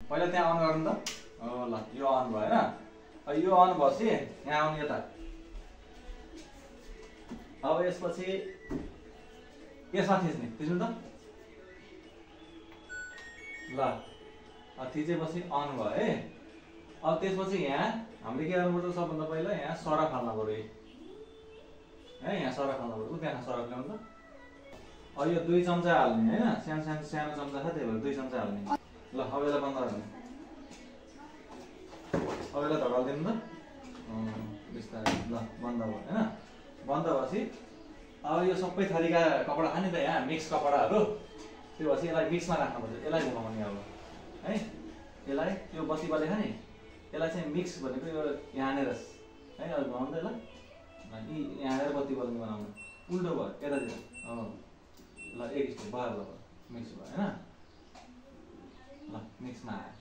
पहिला त्यहाँ अन गर्नु त। ल यो अन भयो हैन। यो अन भएपछि यहाँ आउनु यता। अब यसपछि यसमा थिच्नु त। ल थिचेपछि अन भयो है। अब त्यसपछि यहाँ हामीले के गर्नुपर्छ सबभन्दा पहिला यहाँ सरफ हाल्नु पर्यो है। यहाँ सरफ हाल्नु पर्यो। त्यहाँ सरफ ल्याउनु त। अब यो 2 चम्चा हाल्ने हैन। सानो चम्चा छ त्यही भएर 2 चम्चा हाल्ने। ल अब यसलाई बन्द गर्नु। अब यसलाई धकाल्दिनु त। बिस्तारै ल बन्द भयो हैन। बन्द भएपछि अब यो सबै थरीका कपडा खाने त यहाँ मिक्स कपडाहरू। त्यो भएपछि यसलाई मिक्समा राख्नुपर्छ। यसलाई घुमाउने अब है। यसलाई यो बत्ती बले खाने यसलाई चाहिँ मिक्स भनेको यो यहाँनेर है। अब घुमाउनु त यसलाई। यहाँनेर बत्ती बल्ने बनाउनु। उल्टो भयो यतातिर। ल एक स्टेप भयो। ल मिक्स भयो हैन। ल मिक्समा आयो।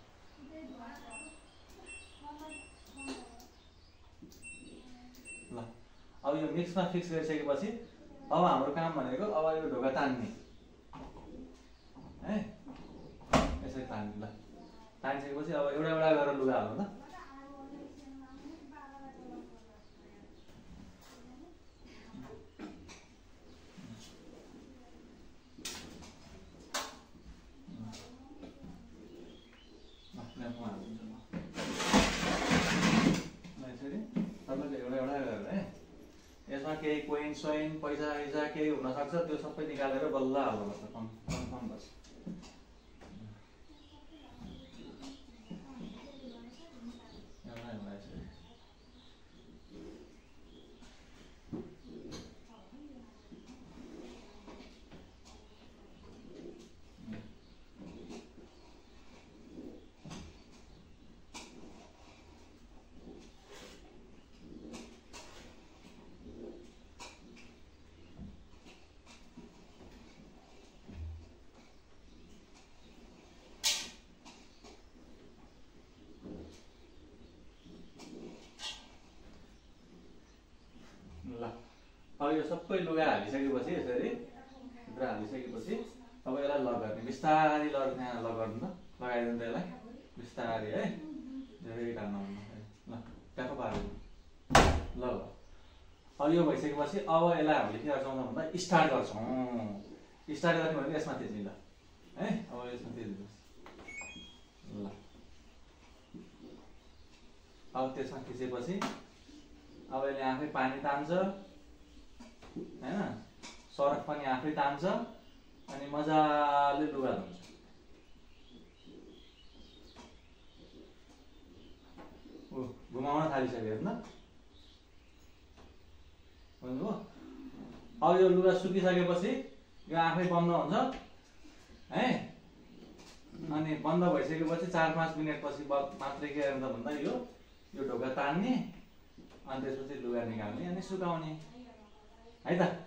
ल अब यो मिक्समा फिक्स गरिसकेपछि अब हाम्रो काम भनेको अब यो ढोका तान्ने है। यसरी तान्ने। ल तानिसकेपछि अब एउटा एउटा गरेर लुगा हाल्नु त। यसमा केही कोइन सोइन पैसा केही हुनसक्छ त्यो सबै निकालेर बल्ल हाल्नुपर्छ। कन्फर्म बस। अब यो सबै लुगा हालिसकेपछि यसरी भित्र हालिसकेपछि अब यसलाई लगाउने। बिस्तारै यहाँ लगाउनु त। लगाइदिनु त यसलाई बिस्तारै है। धेरै टाढ्नु हुन्न। ल ट्याक्क पार्नु। ल ल अब यो भइसकेपछि अब यसलाई हामीले के गर्छौँ भन्दा स्टार्ट गर्छौँ। स्टार्ट गर्ने भनेको यसमा थिच्ने ल है। अब यसमा थिच्नुहोस्। ल अब त्यसमा थिचेपछि अब यसले आफै पानी तान्छ हैन। सरफ पनि आफै तान्छ अनि मजाले लुगा धुन्छ। घुमाउन थालिसक्यो हेर्नु त। बुझ्नुभयो। अब यो लुगा सुकिसकेपछि यो आफै बन्द हुन्छ है। अनि बन्द भइसकेपछि 4-5 मिनेटपछि मात्रै के गर्नु त भन्दा यो ढोका तान्ने अनि त्यसपछि लुगा निकाल्ने अनि सुकाउने है त।